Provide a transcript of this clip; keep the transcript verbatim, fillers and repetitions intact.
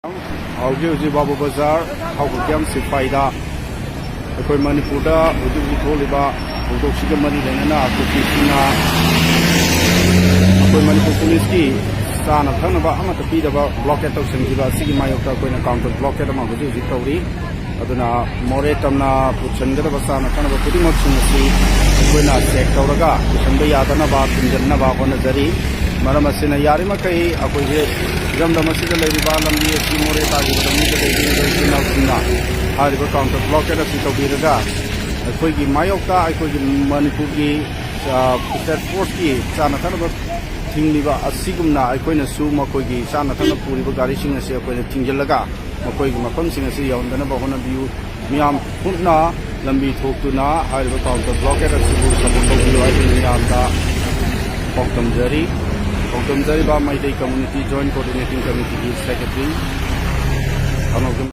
ꯍꯧꯖꯤꯛ ꯍꯧꯖꯤꯛ ꯕꯥꯕꯨ ꯕꯖꯥꯔ ꯍꯥꯎꯈꯣꯡ ꯀꯦꯝ ꯁꯤꯐꯥꯏꯗ ꯑꯩꯈꯣꯏ ꯃꯅꯤꯄꯨꯔꯗ ꯍꯧꯖꯤꯛ ꯍꯧꯖꯤꯛ ꯊꯣꯛꯂꯤꯕ ꯊꯧꯗꯣꯛꯁꯤꯒ ꯃꯔꯤ ꯂꯩꯅꯅ ꯀꯨꯀꯤꯁꯤꯡꯅ ꯑꯩꯈꯣꯏ ꯃꯅꯤꯄꯨꯔ ꯄꯨꯂꯤꯁꯀꯤ ꯆꯥꯅ ꯊꯛꯅꯕ ꯑꯃꯠꯇ ꯄꯤꯗꯕ ꯕ꯭ꯂꯣꯀꯦꯠ ꯇꯧꯁꯤꯟꯈꯤꯕ ꯑꯁꯤꯒꯤ ꯃꯥꯌꯣꯛꯇ ꯑꯩꯈꯣꯏꯅ ꯀꯥꯎꯟꯇꯔ ꯕ꯭ꯂꯣꯀꯦꯠ ꯑꯃ ꯍꯧꯖꯤꯛ ꯍꯧꯖꯤꯛ ꯇꯧꯔꯤ꯫ ꯑꯗꯨꯅ ꯃꯣꯔꯦ ꯇꯝꯅ ꯄꯨꯁꯤꯟꯒꯗꯕ ꯆꯥꯅ ꯊꯛꯅꯕ ꯈꯨꯗꯤꯡꯃꯛꯁꯤꯡ ꯑꯁꯤ ꯑꯩꯈꯣꯏꯅ ꯆꯦꯛ ꯇꯧꯔꯒ ꯄꯨꯁꯤꯟꯕ ꯌꯥꯗꯅꯕ ꯊꯤꯡꯖꯤꯟꯅꯕ ꯍꯣꯠꯅꯖꯔꯤ꯫ ꯃꯔꯝ ꯑꯁꯤꯅ ꯌꯥꯔꯤꯃꯈꯩ ꯑꯩꯈꯣꯏꯁꯦ ꯏꯔꯝꯗꯝ ꯑꯁꯤꯗ ꯂꯩꯔꯤꯕ ꯂꯝꯕꯤ ꯑꯁꯤ ꯃꯣꯔꯦ ꯇꯥꯈꯤꯕ ꯂꯝꯕꯤꯗ ꯂꯩꯕꯤꯔꯤꯕ ꯏꯆꯤꯜ ꯏꯅꯥꯎꯁꯤꯡꯅ ꯍꯥꯏꯔꯤꯕ ꯀꯥꯎꯟꯇꯔ ꯕ꯭ꯂꯣꯀꯦꯠ ꯑꯁꯤ ꯇꯧꯕꯤꯔꯒ ꯑꯩꯈꯣꯏꯒꯤ ꯃꯥꯌꯣꯛꯇ ꯑꯩꯈꯣꯏꯒꯤ ꯃꯅꯤꯄꯨꯔꯒꯤ ꯁ꯭ꯇꯦꯠ ꯐꯣꯔꯁꯀꯤ ꯆꯥꯅ ꯊꯛꯅꯕ ꯊꯤꯡꯂꯤꯕ ꯑꯁꯤꯒꯨꯝꯅ ꯑꯩꯈꯣꯏꯅꯁꯨ ꯃꯈꯣꯏꯒꯤ ꯆꯥꯅ ꯊꯛꯅ ꯄꯨꯔꯤꯕ ꯒꯥꯔꯤꯁꯤꯡ ꯑꯁꯤ ꯑꯩꯈꯣꯏꯅ ꯊꯤꯡꯖꯤꯜꯂꯒ ꯃꯈꯣꯏꯒꯤ ꯃꯐꯝꯁꯤꯡ ꯑꯁꯤ ꯌꯧꯍꯟꯗꯅꯕ ꯍꯣꯠꯅꯕꯤꯌꯨ꯫ ꯃꯤꯌꯥꯝ ꯄꯨꯝꯅ ꯂꯝꯕꯤ ꯊꯣꯛꯇꯨꯅ ꯍꯥꯏꯔꯤꯕ ꯀꯥꯎꯟꯇꯔ ꯕ꯭ꯂꯣꯀꯦꯠ ꯑꯁꯤꯕꯨ ꯁꯄꯣꯔꯠ ꯇꯧꯕꯤꯌꯨ ꯍꯥꯏꯗꯨꯅ ꯃꯤꯌꯥꯝꯗ ꯄꯥꯎꯗꯝꯖꯔꯤ꯫ ꯄꯥꯎꯗꯝꯖꯔꯤꯕ ꯃꯩꯇꯩ ꯀꯝꯃ꯭ꯌꯨꯅꯤꯇꯤ ꯖꯣꯏꯟꯠ ꯀꯣꯑꯣꯔꯗꯤꯅꯦꯇꯤꯡ ꯀꯃꯤꯇꯤꯒꯤ ꯁꯦꯀ꯭ꯔꯦꯇꯔꯤ